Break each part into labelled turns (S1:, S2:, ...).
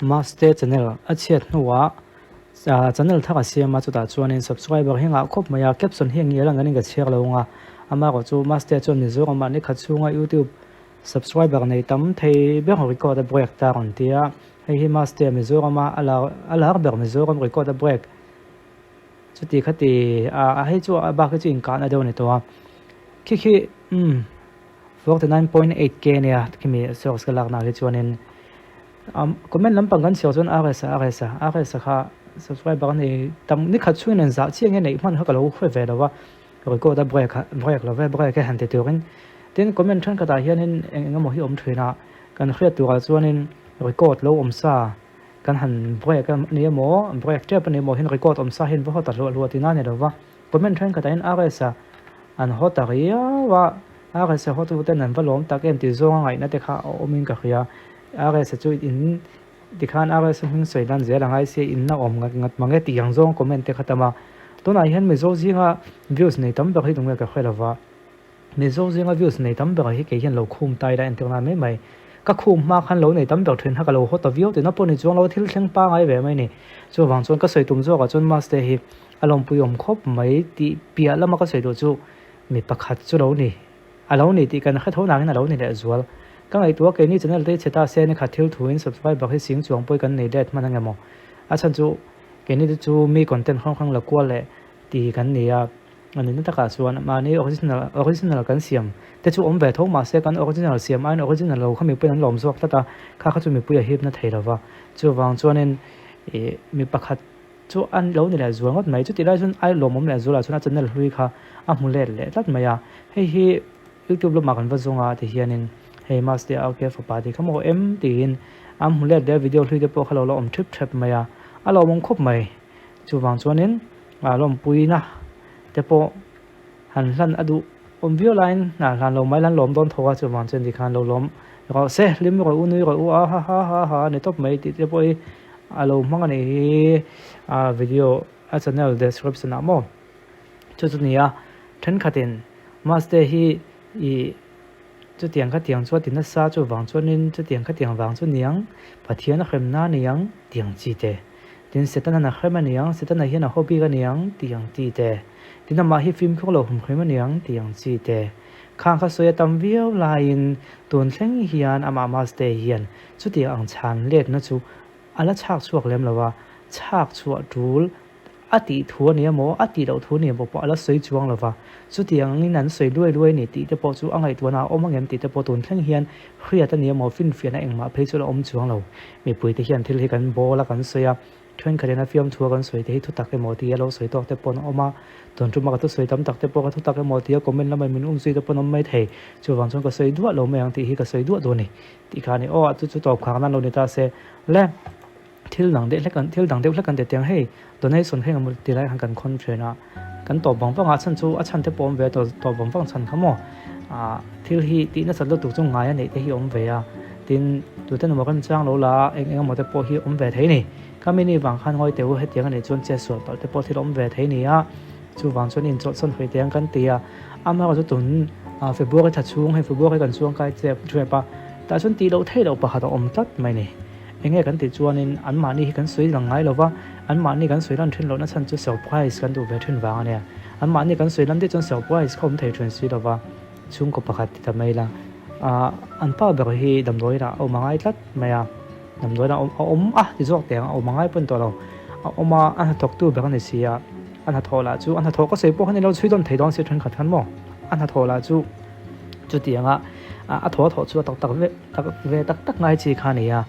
S1: Maste channel a chhiat hnuah channel thar a siam a, chutah chuanin subscriber hi ngah khawp mai a, caption hi ngial ang in ka chhiar lo ang a, amaherawh chu Maste chuan Mizoram ah nikhat chhunga YouTube subscriber nei tam thei ber record a break ta rawn ti a, hei hi Maste Mizoram a a lar ber Mizoram record a break chuti khati a hei chu a bak hi chu inkahna deuh a ni tawh a, khi khi umm 49.8k nia khimi source ka lakna ah hi chuanin. Comment lampang kan chhiar chuan RS a RS a RS a kha subscriber a nei tam ni khat chhungin an zah chiah nge neih hman kha ka lo hre ve lo va, record a break a break lo ve break e han ti turin tin comment thenkhatah hianin eng eng emaw hi awm thin a, kan hriat turah chuanin record lo awm sa kan han break a ni emaw break tep a ni emaw hian record awm sa hi an va haw ta hluah hluah tihna a ni lo va. Comment thenkhatah hian RS a an haw ta riau a, RS a hawtu ten an va lawm tak em tih zawnga ngaihna te kha a awmin ka hria. RS a chu in tikhan RS a hming sawi lan zel a ngai sia in na awm ngat ngat mang e tih ang zawng comment te kha tam a. Tunah hian Mizo zinga views nei tam ber hi tunge ka hre lova. Mizo zinga views nei tam ber hi kei hian lo khum ta ila entir nan mai mai. Ka khum hma khan lo nei tam ber thin kha ka lo haw ta viau tihna pawh ni chuang lo thil thleng pangai ve mai ni. Chuvang chuan ka sawi tum zawkah chuan Maste hi A lawmpui awm khawp mai tih piah lama ka sawi duh chu mi pakhat chu lo ni. A lo ni tih kan hre tho nangin a lo ni leh zual. Ka ngaihtuah keini channel te hi chhe ta se ni khat thil thuin subscriber hi sing chuang pawh kan nei let hman ange maw. A chhan chu keini te chu mi content hrang hrang la kual leh ti kan ni a, a nihna takah chuan mahni original original kan siam te chu awm ve tho mahse kan original siam aiin original lo kha mipuiin an lawm zawk tlat a, kha kha chu mipui a hipna thei lova. Chuvang chuanin ih mi pakhat. Chu an lo ni leh zual ngawt mai. Chutih lai chuan ai lawmawm leh zualah chuan a channel hlui kha a hmu let leh tlat mai a. Hei hi YouTube lamah kan va zawng a ti hianin hei Maste a ok fapa tih kha maw em tiin an hmu let leh a video hlui te pawh kha lo la awm thep thep mai a. A lawmawm khawp mai. Chuvang chuanin a lawmpuina te pawh han hlan a duh awm viau laiin hlan lo mai la an lawm dawn tho a chuvang chuan tikhan lo lawm rawh se hlim rawh u nui rawh u a ha ha ha ha a ni tawp mai tih te pawh hi a lo hmang a nih hi a video a channel description ah maw chu chu ni a thenkhatin maste hi ih chutiang khatiang chu a ti nasa chuvang chuanin chutiang khatiang vang chu niang Pathian a hremna niang tiang chi te. Tin, Setana'n a hrem a niang, Setana hian a haw bik a niang tih ang chi te. Tin, amah hi fimkhur lo humhrim a niang tih ang chi te. Khang kha sawi a tam viau laiin tun thleng hian amah Maste hian chutiang ang chhan letna chu a la chhak chhuak lem lo a, chhak chhuah tul a tih thu a ni emaw, a tih loh thu a ni emaw pawh a la sawi chuang lo va. Chutiang angin an sawi luai luai a ni tih te pawh chu a ngaihtuahna a awm angem tih te pawh tun thleng hian Hriat a ni emaw finfiahna engmah phei chu la awm chuang lo. Mipuite hian thil hi kan bawl a kan sawi a, thenkhatin a fiamthua kan sawi te hi thutak emaw tia lo sawi tawk te pawh an awm a, tun tuma ka thusawi tam tak te pawh ka thutak emaw tia comment lama min um zui te pawh an awm mai thei. Chuvang chuan ka sawi duah lo mai ang tih hi ka sawi duah duh a ni tih kha a ni. Aw chu chu tawp khak nan lo ni ta se le thil dang deuh hlek thil dang deuh hlek kan ti tiang hei donation heng emaw ti lai khan kan khawn thin a, kan tawp vang vang a chhan chu a chhan te pawh awm ve a tawp vang vang chhan kha maw ah thil hi tih nasat lutuk chu ngai a neih te hi awm ve a tin tute emaw remchang lo la eng eng emaw te pawh hi awm ve thei ni khami ni vang khan ngawi teh u hetiang a nih chuan chetsual palh te pawh thil awm ve thei ni a chuvang chuan inchawlhsan hrui te ang kan ti a amaherawhchu tun ah February thla chhung hei February kan chuangkai chep tep a tah chuan tih loh theih loh pakhat a awm tlat mai ni. Enge kan tih chuanin anmahni hi kan sawi lang ngai lova, anmahni kan sawi lan thin lohna chhan chu surprise kan duh ve thin vang a nia. Anmahni kan sawi lan deuh chuan surprise kha awm thei thin si lova, chhungkaw pakhat ti ta mai ila. Ahh an pa ber hi damdawiin ah a awm a ngai tlat mai a, damdawiin ah a awm a ti zawk teh ang, a awm a ngai pawn tawh lo. A awm a, a hnathawktu ber a ni si a, a hnathawh lah chu a hnathawh ka sawi pawh khan i lo chhui dawn thei dawn si thenkhat khan maw, a hnathawh lah chu chutianga a thaw a thawh chu a tak tak ve tak ve tak tak ngai chi kha a ni a,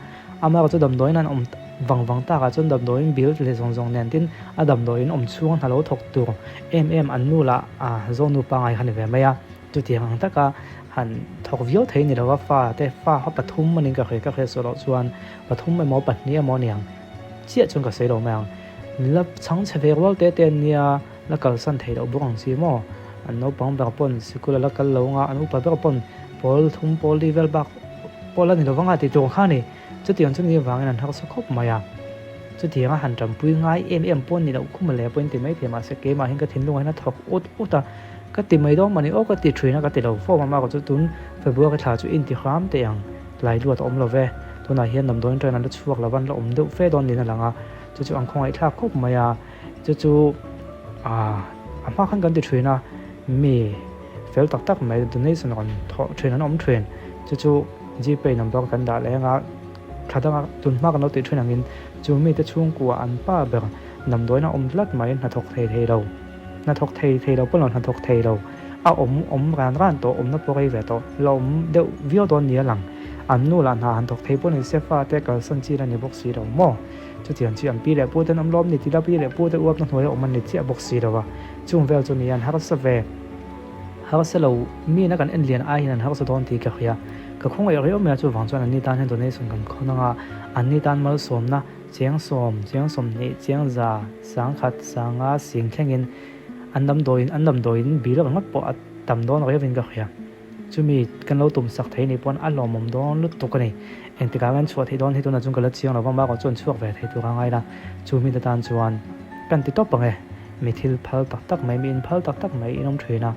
S1: amaherawh chu damdawiin an awm vang vang takah chuan damdawiin bill leh zawng zawng nen tin a damdawiin awm chhung hna lo thawk tur em em an nu lah ah zawng nu pangai kha a ni ve mai a, chutiang ang taka han thawk viau thei ni lova fa te fa kha pathum a niin ka hria ka hriat suah loh chuan pathum emaw pahnih emaw a ni ang chiah chuan ka sawi lo mai ang la chhang chhe ve rual te te an nia. La kalsan theih loh bawk ang chi maw? An naupang ber pawn sikul a la kal lo anga, an upa ber pawn pawl thum pawl li vel bak pawh la ni lo vanga tih tur kha a ni. Chutiang chu ni avangin an harsa khawp mai a. Chutiang a han tanpui ngai em em pawh ni loh khum leh pawhin ti mai thei mahse keimah hian ka thinlungah hian a thawk ut ut a, ka ti mai dawn mawni aw ka ti thin a ka ti lo fawm a, mahka chu tun February thla chu inti hram teh ang, tlai luat a awm lo ve. Tunah hian damdawiin train an la chhuak lo va, an la awm deuh fe dawn niin a lang a, chu chu an khawngaihthlak khawp mai a, chu chu aah a hma khan kan ti thin a, mi fel tak tak mai donation rawn thawh thin an awm thin, chu chu gpay number kan dah leh anga thla danga tun hma kan lo tih thin angin chu mite chhungkua an pa ber damdawiin a awm tlat mai hnathawk thei thei lo. Hnathawk thei thei lo pawn lo hnathawk thei lo a awm awm ran ran tawh awmna pawh rei ve tawh la awm deuh viau dawn ni a lang. An nu lah hna han thawk thei pawh ni se fate kalsan chi la ni bawk si lo maw? Chutiang chu an pi leh pu ten awm lawm ni tila pi leh pu te uapna hnuaia awm an ni chiah bawk si lo a, chung vel chu ni an harsa ve. Harsa lo mi na kan en lian ai hian an harsa dawn tih ka hria. Ka khawngaih riau mai a chuvang chuan anni tan hian donation kan khawn anga anni tan malsawmna Chiang sawm, chiang 20, chiang 100, 10,000, 5,000, sing thlengin an damdawiin an damdawiin bil ringawt pawh a tam dawn riauin ka hria. Chumi kan lo tum sak thei nih pawn a lawmawm dawn lutuk a ni. Engtikah kan chhuah theih dawn hi tunah chuan ka la chiang lo va, mahkawh chuan chhuak ve thei tur a ngai la. Chu mi te tan chuan kan ti tawp ang e, mi thil phal tak tak mai, mi inphal tak tak mai in awm thin a.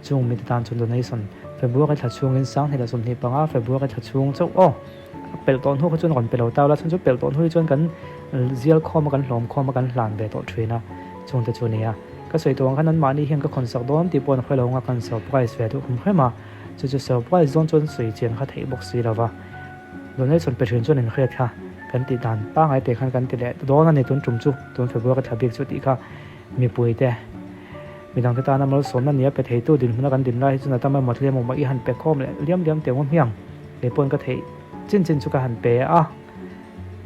S1: Chung mi te tan chuan donation February thla chhungin 2025 February thla chhung chauh aw. A pelh tawh hnu kha chuan rawn pe lo ta la, chhan chu pelh tawh hnu hi chuan kan zial khawm a, kan hlawm khawm a, kan hlan ve tawh thin a, chungte chu a ni a. Ka sawi tawh ang khan anmahni hian ka khawn sak dawn tih pawh an hre lo ang a, kan surprise ve duh hrim hrim a, chu chu surprise dawn chuan sawi chian kha theih bawk si lo va. Donation pe thin chuan inhriat kha kan tih dan pangngai te khan kan ti leh dawn a ni tun tum chu, tun February thla bik chu tih kha mipuite midangte tana malsawmna nia pe theitu dinhmuna kan din lai hi chuan a tam emaw tlem emaw i han pe khawm leh liam liam teh ngawt hmiang. Kei pawn ka theih chin chin chu ka han pe a,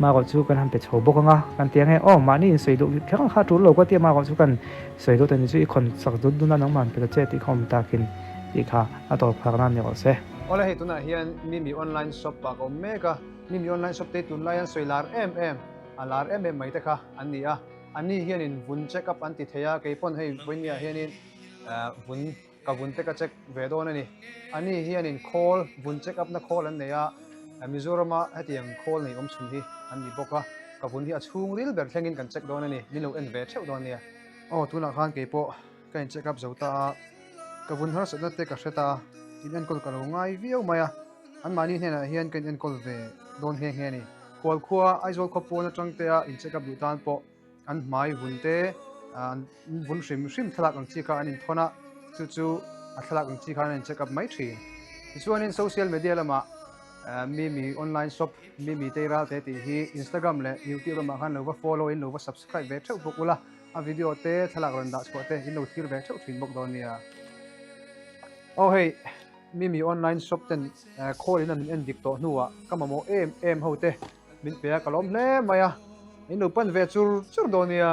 S1: marawh chu kan han pe chho bawk anga kan ti ange aw mahni in sawi duh kher ang kha tul lo ka ti a marawh chu kan sawi duh ta ni chu i khawn sak dun dun a nangmah han pe ta che tih kha awm takin tih kha a tawp phak nan ni rawh se.
S2: Awle hei tunah hian Mimi online shop ah ka awm mek a, Mimi online shop te hi tunlai an sawi lar em em, a lar em em mai te kha an ni a, anni hianin vun check up an ti thei a, kei pawn hei vawinia hianin vun Ka vun te ka check ve dawn a ni. Ani hianin khawl, vun check up na khawl an nei a, Mizorama hetiang khawl nei awm chhun hi an ni bawk a, ka vun hi a chhung ril ber thlengin kan check dawn a ni, min lo en ve theuh dawn nia. Aw, tunah khan kei pawh ka in check up zo ta a, ka vun harsatna te ka hre ta a, in enkawl ka lo ngai viau mai a, anmahni hnenah hian ka in enkawl ve dawn nghe nghe a ni. Khualkhua, Aizawl khawpawn atang te a in check up duh tan pawh An hmai vun te, an vun hrim hrim thlalak ang chi kha an inthawn a, chu chu a thlalak ang chi khan an in check up mai thin. Tichuanin social media lamah Mimi online shop, Mimi Teiral te tih hi Instagram leh YouTube lamah khan lo va follow in lo va subscribe ve theuh bawk ula, a video te thlalak rawn dah chhuah te in lo thlir ve theuh thin bawk dawn nia. Aw hei, Mimi online shop ten call in an en dik tawh hnuah ka mamawh em em ho te, Min pe a, ka lawm hle mai a, in lo pan ve chur chur dawn nia.